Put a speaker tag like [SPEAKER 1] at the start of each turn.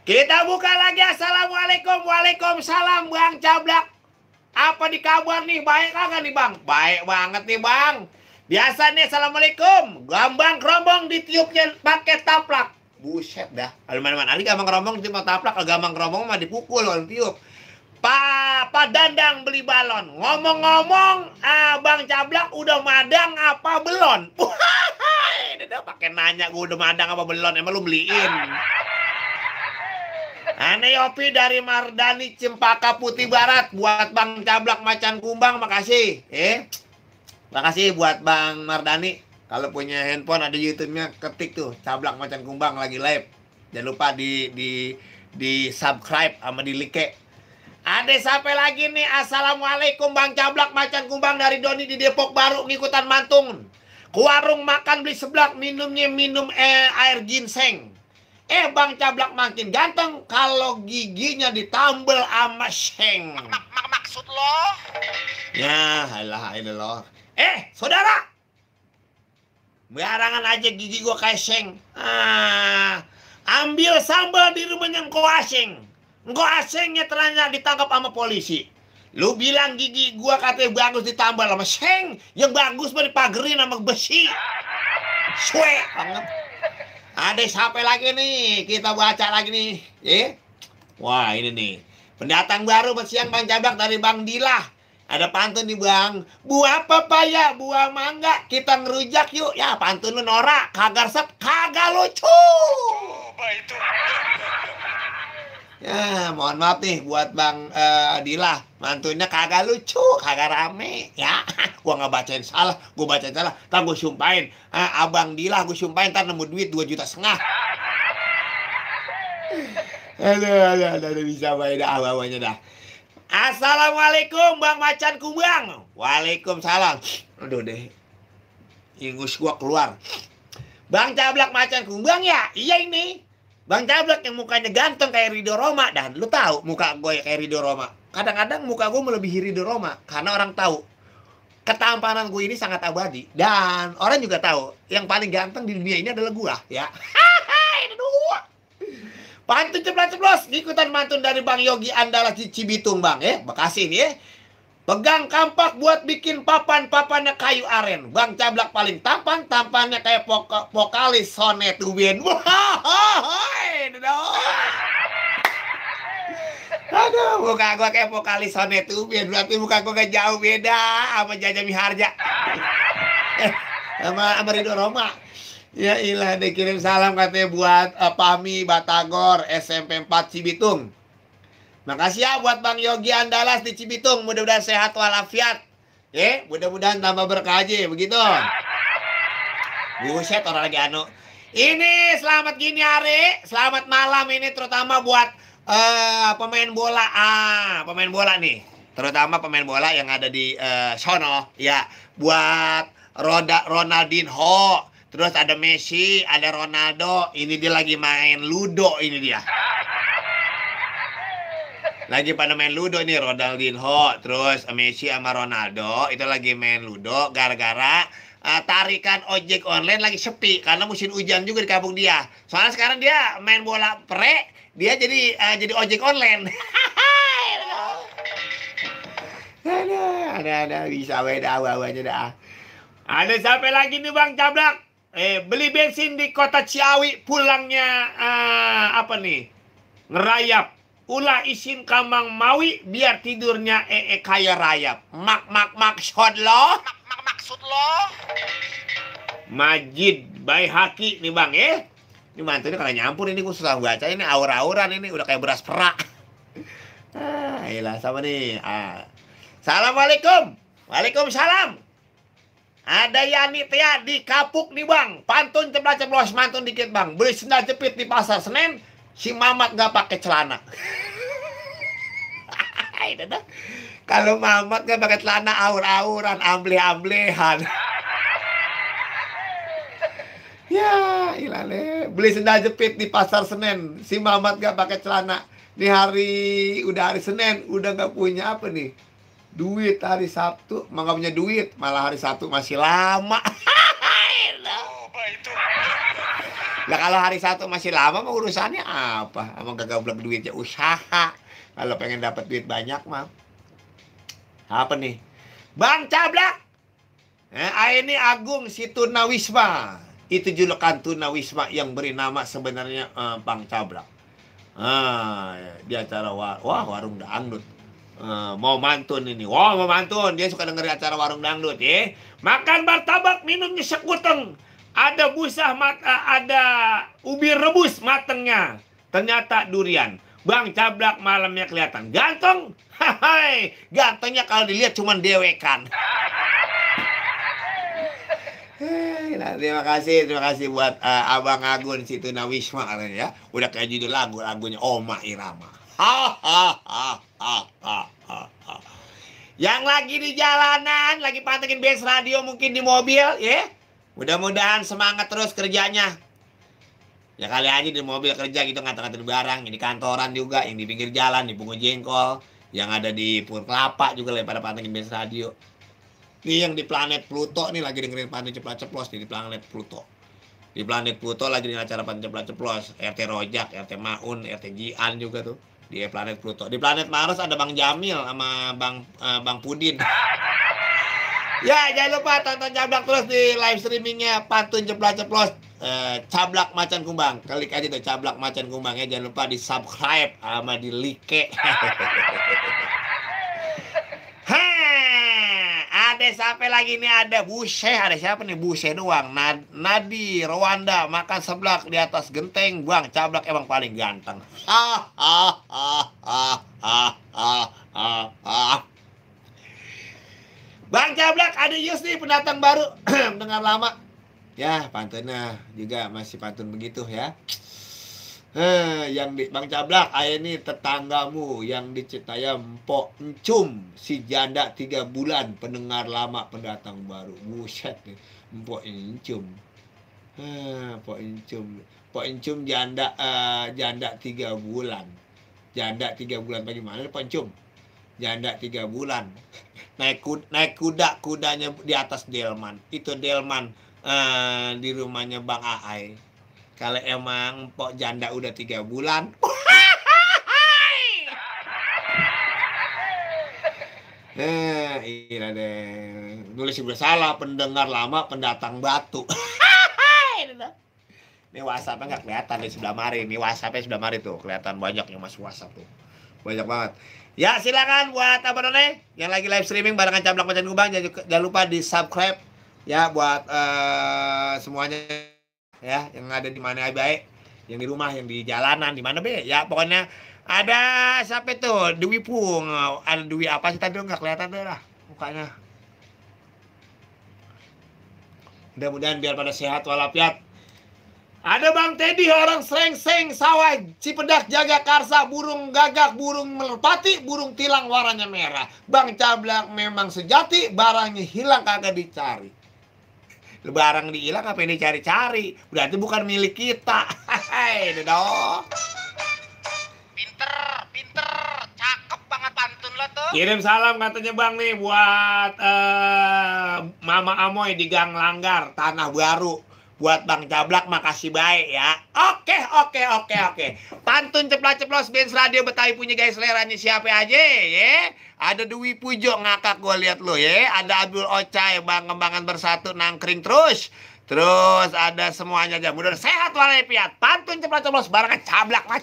[SPEAKER 1] Kita buka lagi. Assalamualaikum. Waalaikumsalam Bang Cablak. Apa di kabar nih? Baik kagak nih Bang? Baik banget nih Bang. Biasa nih Assalamualaikum. Gambang kerombong ditiupnya pakai taplak. Buset dah. Mana-mana ali gambang kerombong ditiup taplak. Gambang kerombong mah dipukul orang tiup. Pak Dandang beli balon. Ngomong-ngomong, Bang Cablak udah madang apa belum? Udah pakai nanya gue udah madang apa belum? Emang lu beliin? Aneh Yopi dari Mardani Cempaka Putih Barat. Buat Bang Cablak Macan Kumbang, makasih. Makasih buat Bang Mardani. Kalau punya handphone ada YouTube-nya, ketik tuh Cablak Macan Kumbang lagi live. Jangan lupa di subscribe sama di like. Ada sampai lagi nih. Assalamualaikum Bang Cablak Macan Kumbang dari Doni di Depok Baru ngikutan mantung. Ke warung makan beli seblak, minumnya minum air ginseng. Bang Cablak makin ganteng kalau giginya ditambel sama seng.
[SPEAKER 2] Maksud lo?
[SPEAKER 1] Ya, halah loh. Saudara. Barangan aja gigi gua kayak seng. Ambil sambal di rumahnya Ngko Aseng. Ngko Asengnya ternyata ditangkap sama polisi. Lu bilang gigi gua katanya bagus ditambal sama seng. Yang bagus mah dipagerin sama besi. Suwe banget. Ada siapa lagi nih? Kita baca lagi nih. Wah ini nih. Pendatang baru bersiang Bang Cablak dari Bang Dilah. Ada pantun nih Bang. Buah pepaya, buah mangga. Kita ngerujak yuk. Ya pantun lu norak. Kagak resep, kagak lucu.
[SPEAKER 2] Coba itu.
[SPEAKER 1] Ya mohon maaf nih buat Bang Dilah. Mantunya kagak lucu, kagak rame. Ya gua nggak bacain salah. Gua bacain salah, ntar gua sumpahin. Abang Dilah gua sumpahin ntar nemu duit 2,5 juta. Aduh, bisa main dah awalnya dah. Assalamualaikum Bang Macan Kumbang. Waalaikumsalam. Aduh deh. Ingus gua keluar. Bang Cablak Macan Kumbang ya? Iya ini. Bang Cablak yang mukanya ganteng kayak Ridho Roma. Dan lu tahu muka gue kayak Ridho Roma. Kadang-kadang muka gue melebihi Ridho Roma. Karena orang tahu ketampanan gue ini sangat abadi. Dan orang juga tahu yang paling ganteng di dunia ini adalah gue. Ya. Pantun ceplos-ceplos. Ikutan mantun dari Bang Yogi Andalas di Cibitung Bang. Bekasi nih Pegang kampak buat bikin papan-papannya kayu aren. Bang Cablak paling tampan, tampannya kayak vokalis Sonet Ubin. Aduh, muka gua kayak vokalis Sonet Ubin. Berarti muka gua gak jauh beda sama Jaja Miharja. Sama Ridho Roma. Ya ilah, dikirim salam katanya buat Pami Batagor SMP 4 Cibitung. Makasih ya buat Bang Yogi Andalas di Cibitung. Mudah-mudahan sehat walafiat. Mudah-mudahan tambah berkah aja. Begitu. Buset orang lagi anu. Ini selamat gini hari. Selamat malam ini terutama buat pemain bola. Pemain bola nih. Terutama pemain bola yang ada di sono. Ya. Buat Ronaldinho. Terus ada Messi. Ada Ronaldo. Ini dia lagi main Ludo ini dia. Lagi pada main Ludo nih Ronaldinho, terus Messi sama Ronaldo itu lagi main Ludo gara-gara tarikan ojek online lagi sepi karena musim hujan juga di kampung dia. Soalnya sekarang dia main bola dia jadi ojek online. Ada bisa beda awalnya dah. Ada sampai lagi nih Bang Cablak. Beli bensin di kota Ciawi pulangnya ngerayap. Ulah isin kamang mawi biar tidurnya kaya rayap. Maksud lo?
[SPEAKER 2] Maksud lo?
[SPEAKER 1] Majid Baihaqi nih Bang Ini mantunya kalau nyampur ini gue susah baca ini aur-auran ini udah kayak beras perak. Iyalah sama nih. Assalamualaikum. Waalaikumsalam. Ada Yani Tia di Kapuk nih Bang. Pantun ceplos-ceplos mantun dikit Bang. Beli sendal jepit di Pasar Senen. Si Mamat gak pakai celana. Kalau Mamat gak pakai celana aur-auran, amble-amblehan. Ya, ilale. Beli sendal jepit di Pasar Senen. Si Mamat gak pakai celana. Di udah hari Senin, udah gak punya apa nih? Duit hari Sabtu, emang gak punya duit. Malah hari Sabtu masih lama.
[SPEAKER 2] Coba itu.
[SPEAKER 1] Lah kalau hari Sabtu masih lama mah urusannya apa? Emang gablek duitnya usaha. Kalau pengen dapat duit banyak mah. Apa nih? Bang Cablak. Ini Agung si Tunawisma. Itu julukan Tunawisma yang beri nama sebenarnya Bang Cablak. Di acara warung dangdut. Mau mantun ini. Mau mantun. Dia suka dengerin acara warung dangdut ya. Makan martabak, minumnya sekuteng. Ada buah ada ubi rebus matengnya. Ternyata durian. Bang Cablak malamnya kelihatan ganteng. Hai, gantengnya kalau dilihat cuman dewekan. Nah, terima kasih buat Abang Agun si Tunawisma ya. Udah kayak judul lagunya Oma Irama. Yang lagi di jalanan, lagi pantengin Base Radio mungkin di mobil ya. Mudah-mudahan semangat terus kerjanya. Ya kali aja di mobil kerja gitu nganter-nganter barang, yang di kantoran juga, yang di pinggir jalan, di Bungo Jengkol, yang ada di Pur Kelapa juga pada pantengin Base Radio. Nih yang di planet Pluto nih lagi dengerin Pantun Ceplas-Ceplos di planet Pluto. Di planet Pluto lagi dengerin acara Pantun Ceplas-Ceplos, RT Rojak, RT Maun, RT Jian juga tuh di planet Pluto. Di planet Mars ada Bang Jamil sama Bang Pudin. Ya, jangan lupa tonton Cablak terus di live streamingnya Pantun Ceplas-Ceplos, Cablak Macan Kumbang. Klik aja tuh Cablak Macan Kumbang ya. Jangan lupa di subscribe sama di like. Ada siapa lagi nih? Ada Buse. Ada siapa nih? Buse doang. Nadi Rwanda makan seblak di atas genteng. Bang Cablak emang paling ganteng. Bang Cablak, ada Yus nih pendatang baru. Dengar lama. Ya, pantunnya juga masih pantun begitu ya. Yang di Bang Cablak, ini tetanggamu yang di Citayam, Mpok Encum, si janda 3 bulan, pendengar lama, pendatang baru. Buset nih, Mpok Encum. Mpok Encum janda 3 bulan. Janda 3 bulan bagaimana Mpok Encum? Janda 3 bulan. Naik kudanya di atas delman. Itu delman di rumahnya Bang Aai. Kalau emang Mpok janda udah 3 bulan. Iya deh. Nulis juga salah, pendengar lama, pendatang batu. Ini WhatsApp-nya nggak kelihatan di sebelah mari. Ini WhatsApp-nya sebelah mari tuh. Kelihatan banyak yang masuk WhatsApp tuh. Banyak banget. Ya silakan buat apa namanya yang lagi live streaming barengan Cablak Macan Kumbang. Jangan lupa di subscribe ya buat semuanya. Ya, yang ada di mana baik, yang di rumah, yang di jalanan, di mana be, ya pokoknya ada siapa tuh, Dewi Pung, ada Dewi apa sih tadi nggak kelihatan deh lah mukanya. Mudah-mudahan biar pada sehat walafiat. Ada Bang Teddy, orang Srengseng, Sawah, Cipedak, Jagakarsa, burung gagak, burung merpati, burung tilang warnanya merah. Bang Cablak memang sejati, barangnya hilang kagak dicari. Barang dihilang apa ini cari-cari? Berarti bukan milik kita. Hai, dong.
[SPEAKER 2] Pinter, cakep banget pantun lo tuh.
[SPEAKER 1] Kirim salam katanya Bang nih buat Mama Amoy di Gang Langgar, Tanah Baru. Buat Bang Cablak makasih baik ya. Oke. Pantun Ceplas-Ceplos Base Radio Betawi punya guys, seleranya siapa aja ya. Ada Dwi Pujo ngakak gua lihat lo ya. Ada Abdul Ocai, Bang Kembangan Bersatu nangkring terus. Terus ada semuanya aja. Mudah-mudahan sehat walafiat. Pantun Ceplas-Ceplos barengan Cablak Macan